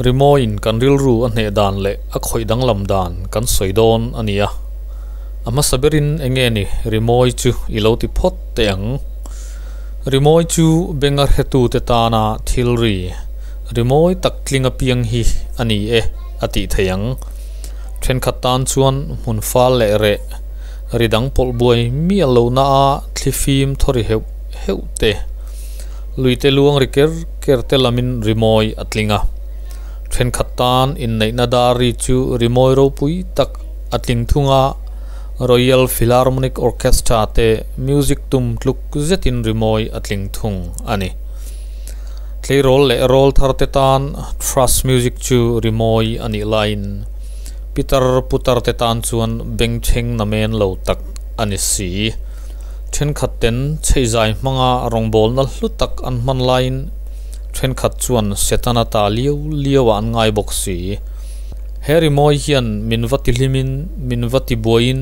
Rimawiin kan rilru a hneh dan leh a khawih danglam dan kan sawi dawn a ni a. A hmasa berin enge ni rimawi chu i lo ti phawt teh ang. Rimawi chu benga hretute tana thil ri, rimawi tak tling apiang hi a ni e a tih theih ang. Thenkhat tan chuan hmun fal leh reh, ri dang pawlh buai miah lohna a thlifim thawri heuh heuh te. Luite luang ri ker ker te lamin rimawi a tling a. Thenkhat tan inneihna dar ri chu rimawi ropui tak a tling thung a, Royal Philharmonic Orchestra te music tum tluk zetin rimawi a tling thung a ni. Tleirawl leh rawl thar te tan thrash music chu rimawi a nih laiin pitar putar te tan chuan bengchheng namen lo tak a ni si. Thenkhat ten chheizai hmanga rawngbawlna hlu tak an hman laiin thenkhat chuan Setana ta liau liauah an ngai bawk si. He rimawi hian min va ti hlimin, min va ti buaiin,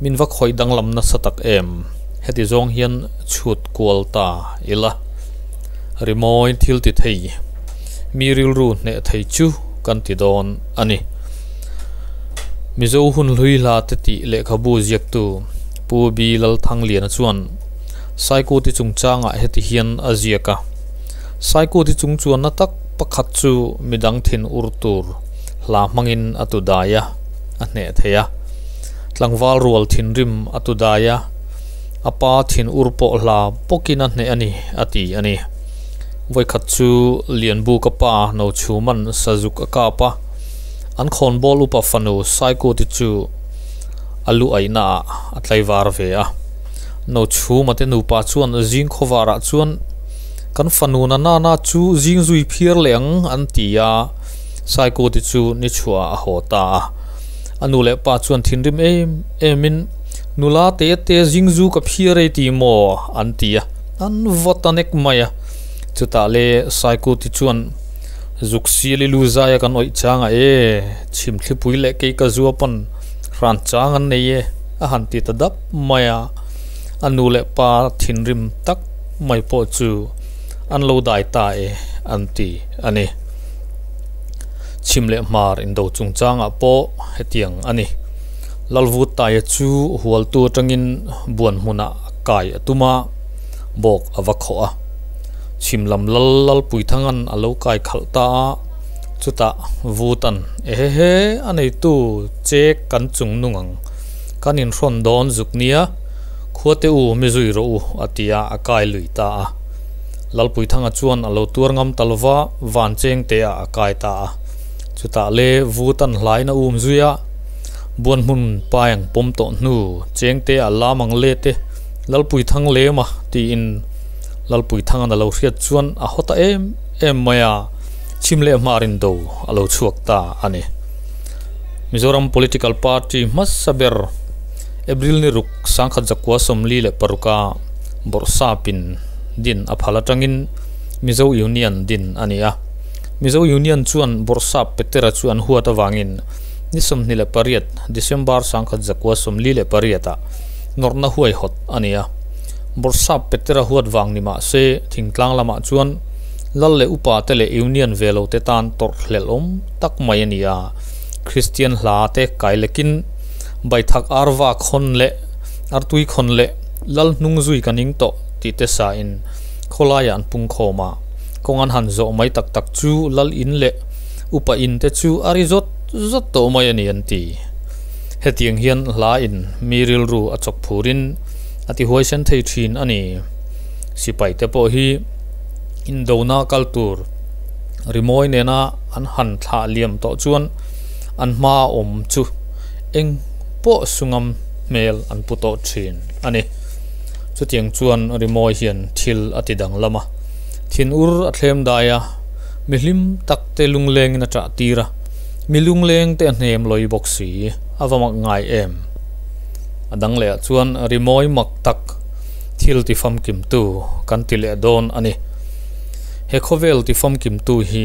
min va khawih danglam nasa tak em? Heti zawng hian chhut kual ta ila. Rimawi thil ti thei, mi rilru hneh thei chu kan ti dawn a ni. Mizo hun hlui hla te tih lehkhabu ziaktu Pu B. Lalthangliana chuan Saikuti chungchangah heti hian a ziak a, Saikuti chung chuanna tak pakhat chu midang thin ur tur hla hmangin a tu dai a, a hneh thei a. Tlangval rual thinrim a tu dai a, a pa thin ur pawh hla bawkin a hneh a ni, a ti a ni. Vawikhat chu Lianbuka pa Nochhuman sazuk a kap a, An khawnbawl upa fanu Saikuti chu a lu aihna ah a tlaivar ve a. Nochhuma te nupa chuan zing khawvarah chuan kan fanu na nana chu zing zui phiar leh ang an ti a, Saikuti chu ni chhuah ah a haw ta a. A nu leh pa chuan thinrim em em in nula te te zing zu ka phiar ei ti maw an ti a, an va ta nek mai a. Chutah le Saikuti chuan. Zuk sial i lu zai a kan awih chang a e, chhim thlipui leh kei ka zua pawn hran chang an nei e a han ti ta dap mai a, a nu leh pa thinrim tak mai pawh chu an lo dai ta e an ti a ni. Chhim leh hmar indo chungchangah pawh hetiang a ni. Lalvutaia chu hualtu atangin buan hmunah kai a tum a, bawk a va khawh a. Chhim lam lal Lalpuithanga'n a lo kai khalh ta a, chutah Vutan, Ehehe, a neitu che kan chung nung ang, kan inhrawn dawn zuk nia, khuate u mi zui rawh u, a ti a, a kai lui ta a. Lalpuithanga chuan a lo tuar ngam ta lova, van cheng te ah a kai ta a. Chutah le Vutan hlain a um zui a, buan hmun paiang pawm tawh hnu, cheng te ah lam ang le te, Lalpuithang lem a, tiin. Lalpuithanga'n a lo hriat chuan a haw ta em em mai a, chhim leh hmarin do a lo chhuak ta a ni. Mizoram Political Party hmasa ber April ni ruk sangkhat zakua 46 a Bawrhsapin din a phal atangin Mizo Union din a ni a. Mizo Union chuan Bawrhsap Petera chu an huat avangin ni 28 December 1948 ah nawrhna huaihawt a ni a. Bawrhsap Petera huat vang ni mah se, thingtlang lamah chuan lal leh upa te leh union ve lo te tan tawrh hlelh awm tak mai a ni a. Kristian hla te kai lekin Baithak Arva khawn leh Artui khawn leh Lal hnung zui ka ning tawh tih te sain khawlaiah an pung khawm a. Kawng an han zawh mai tak tak chu lal in leh upa in te chu a ri zawt zawt tawh mai a ni an ti. Hetiang hian hla in mi rilru a chawk phurin a ti huaisen thei thin a ni. Sipai te pawh hi indona kal tur rimawi nena an han thlah liam tawh chuan an hma awm chu eng pawh sungam hmel an pu tawh thin a ni. Chutiang chuan rimawi hian thil a ti danglam a, thinur a thlem dai a, mi hlim tak te lunglengin a chah tir a, mi lungleng te a hnem lawi bawk si, a va mak ngai em? A dang lehah chuan rimawi mak tak thil ti famkimtu kan ti leh dawn a ni. He khawvel ti famkimtu hi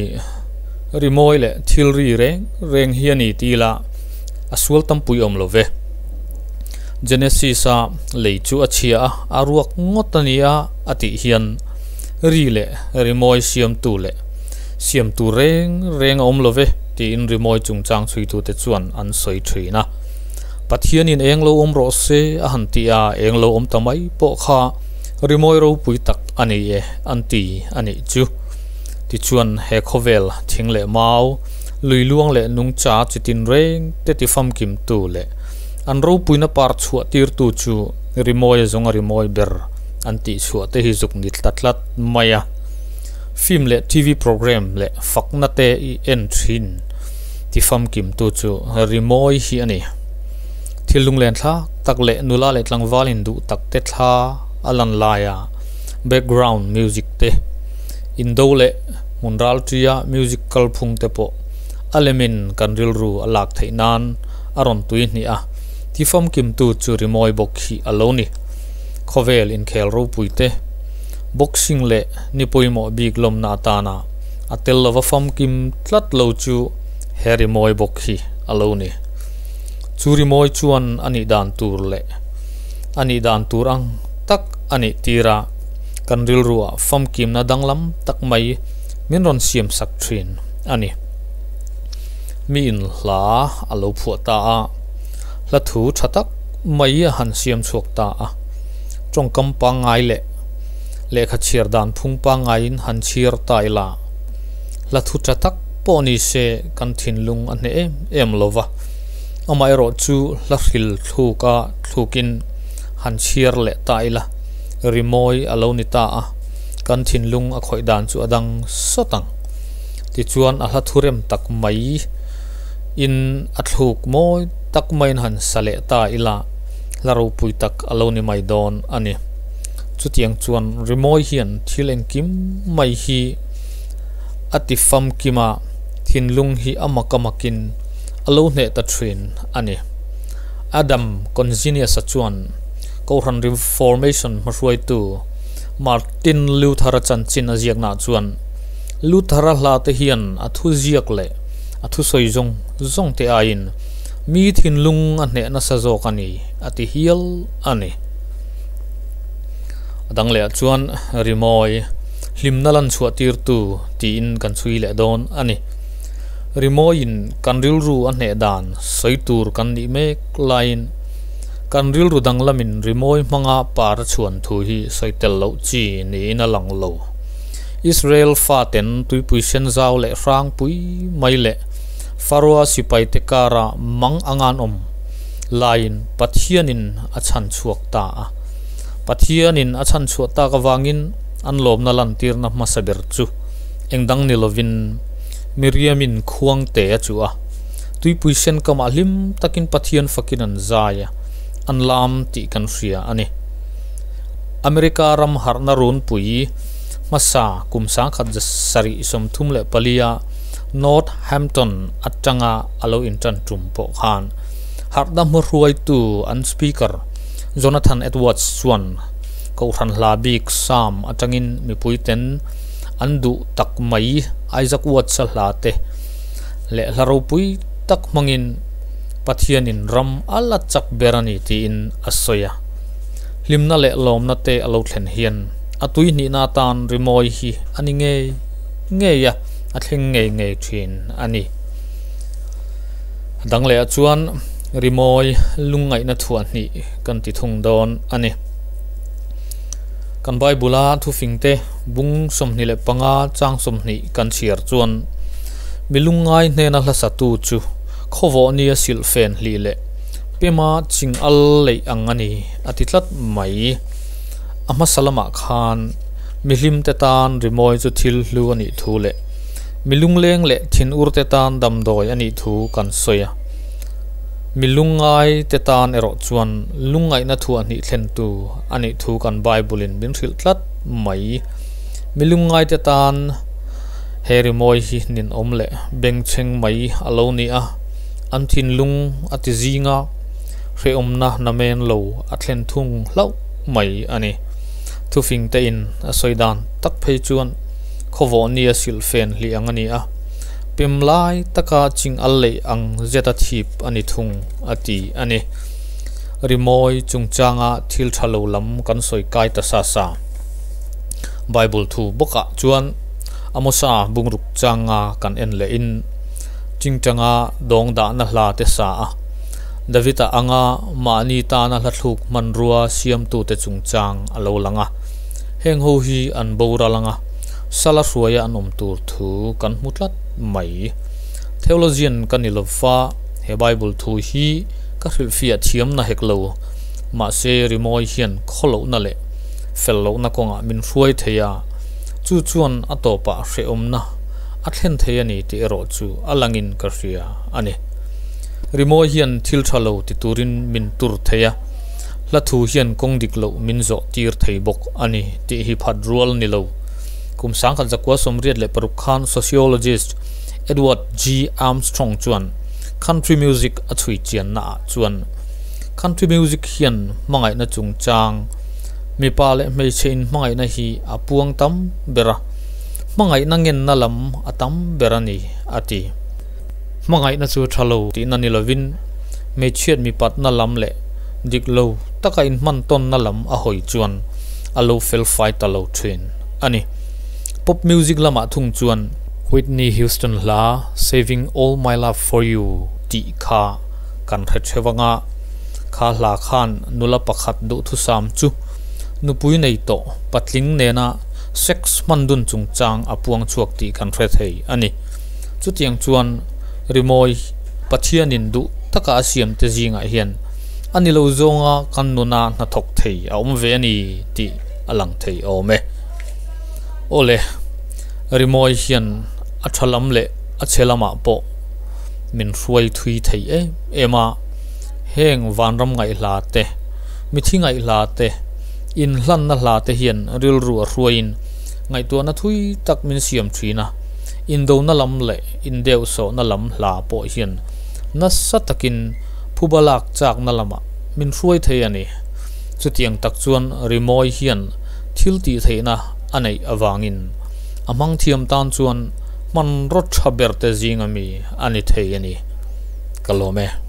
rimawi leh thil ri reng reng hi a ni ti ila a sual tampui awm lo ve. Genesis-a lei chu a chhia a, a ruak ngawt a ni a a tih hian ri leh rimawi siamtu leh. Siam tur reng reng a awm lo ve, tiin rimawi chungchang chhuitute chuan an sawi thin a. Pathianin eng lo awm rawh se a han ti a, eng lo awm ta mai pawh kha rimawi ropui tak a ni e an ti a nih chu. Tichuan he khawvel thing leh mau, lui luang leh nungcha chi tin reng te ti famkimtu leh an ropuina par chhuah tirtu chu rimawi a zawng a rimawi ber an tih chhuah te hi zuk ni tla tlat mai a. Film leh TV program leh fakna te i en thin ti famkimtu chu rimawi hi a ni. Thil lunglen thlak tak leh nula leh tlangval induh tak te thla a lan laia background music te, indo leh hmun ralṭia music kalphung te pawh a lemin kan rilru a lak theih nan a rawn tui hnih a, ti famkimtu chu rimawi bawk hi a lo ni. Khawvel inkhel ropui te, boxing leh ni pawimawh bik lawmna atana a tel lova famkim tlat lo chu he rimawi bawk hi a lo ni. Chu rimawi chuan a nih dan tur leh a nih dan tur ang tak a nih tir a, kan rilruah famkimna danglam tak mai min rawn siam sak thin a ni. Mi in hla a lo phuah ta a, hla thu tha tak mai a han siam chhuak ta a, tawngkam pangngai leh lehkha chhiar dan phung pangngaiin han chhiar ta ila, hla thu tha tak pawh ni se kan thinlung a hneh em em lo va, amaherawhchu hla hril thluka thlukin han chhiar leh ta ila, rimawi a lo ni ta a, kan thinlung a khawih dan chu a dang sawt ang. Tichuan a hla thurem tak mai in a thluk mawi tak maiin han sa leh ta ila, hla ropui tak a lo ni mai dawn a ni. Chutiang chuan rimawi hian thil engkim mai hi a ti famkim a, thinlung hi a mak a makin a lo hneh ta thin a ni. Adam Conzinius-a chuan Kohhran Reformation hmahruaitu Martin Luther-a chanchin a ziaknaah chuan Luther-a hlate hian a thuziak leh a thusawi zawng zawng te aiin mi thinlung a hneh nasa zawk a ni a ti hial a ni. A dang lehah chuan rimawi hlimna lan chhuah tirtu tiin kan chhui leh dawn a ni. Rimawiin kan rilru a hneh dan sawi tur kan nih mek laiin kan rilru danglamin rimawi hmanga par a chhuan thu hi sawi tel loh chi niin a lang lo. Israel faten tuipui sen zau leh hrangpui mai leh Faroa sipaite kara mang anga an awm laiin Pathianin a chhan chhuak ta a. Pathianin a chhan chhuah tak avangin an lawmna lantirna hmasa ber chu engdang ni lovin Miriamin khuangte a chuh a. Tuipui sen kamah hlim takin Pathian fakin an zai a, an lam tih kan hria a ni. America ram harhna runpui hmasa kum sangkhat 734 a Northampton atanga a lo intan tum pawh khan harhna hmahruaitu an Speaker Jonathan Edwards chuan Kohhran hla bik Psalm atangin mipuiten an duh tak mai Isaac Watts-a hla te leh hla ropui tak hmangin Pathianin ram a la chak ber a ni tiin a sawi a. Hlimna leh lawmna te a lo thlen hian a tui hnihna atan rimawi hi a ni ngei ngei a, a thleng ngei ngei thin a ni. A dang lehah chuan rimawi lungngaihna thuah hnih kan ti thung dawn a ni. Kan Bible-a thufingte bung 25 chang 20 kan chhiar chuan Mi lungngai hnena hlasatu chu khawvawh nia silhfen hlih leh pema ching al leih ang a ni a ti tlat mai. A hmasa lamah khan mihlimte tan rimawi chu thil hlu a nih thu leh mi lungleng leh thinurte tan damdawi a nih thu kan sawi a. Mi lungngai te tan erawh chuan lungngaihna thuah hnih thlentu a nih thu kan Bible-in min hrilh tlat mai. Mi lungngai te tan. He rimawi hi ninawm leh bengchheng mai a lo ni a, an thinlung a ti zing a, hrehawmna namen lo a thlen thung hlauh mai a ni. Thufing te in a sawi dan tak phei chuan khawvawh nia silhfen hlih ang a ni a, pem lai taka ching al leih ang zeta thip a ni thung a ti a ni. Rimawi chungchanga thil tha lo lam kan sawi kai ta sa sa. Bible thu bawkah chuan. Amosa bungruk changa kan en leh in Tingtanga dawng dahna hla te sa a, Davida anga mahni tana hla thluk hmanrua siamtute chungchang a lo lang a. Heng ho hi an boral anga sala hruaia an awm tur thu kan hmu tlat mai. Theologian ka ni lova, he Bible thu hi ka hrilhfiah thiamna hek lo. Mahse rimawi hian khawlohna leh fel lohna kawngah min hruai thei a, chu chuan a tawpah hrehawmna a thlen thei a ni tih erawh chu a langin ka hria a ni. Rimawi hian thil tha lo ti turin min tur thei a, hla thu hian kawng dik loh min zawh tir thei bawk a ni tih hi phat rual ni lo. Kum 1986 khan sociologist Edward G. Armstrong chuan country music a chhui chianna ah chuan country music hian hmangaihna chungchang mipa leh hmeichhe in hmangaihna hi a puang tam ber a, hmangaihna ngenna lam a tam ber a ni a ti. Hmangaihna chu tha lo tihna ni lovin hmeichhiat mipatna lam leh dik lo taka inhman tawnna lam a hawi chuan a lo fel fai ta lo thin a ni. Pop music lamah thung chuan Whitney Houston hla Saving All My Love For You tih kha kan hre theuh anga kha hla khan nula pakhat duhthusam chu nupui nei tawh patling nena sex hman dun chungchang a puang chhuak tih kan hre thei a ni. Chutiang chuan rimawi Pathianin duh taka a siamte zingah hian a ni lo zawnga kan nuna hnathawk thei a awm ve a ni tih a lang thei awm e. Awle, rimawi hian a tha lam leh a chhe lamah pawh min hruai thui thei em em a, heng vanram ngaihhla te, mithi ngaihhla te, inhlanna hla te hian rilru a hruaiin ngaihtuahna thui tak min siam thin a, indona lam leh indeuhsawhna lam hla pawh hian nasa takin phuba lak chakna lamah min hruai thei a ni. Chutiang tak chuan rimawi hian thil tih theihna a neih avangin a hmang thiam tan chuan hmanraw tha ber te zinga mi a ni thei a ni. Ka lawm e.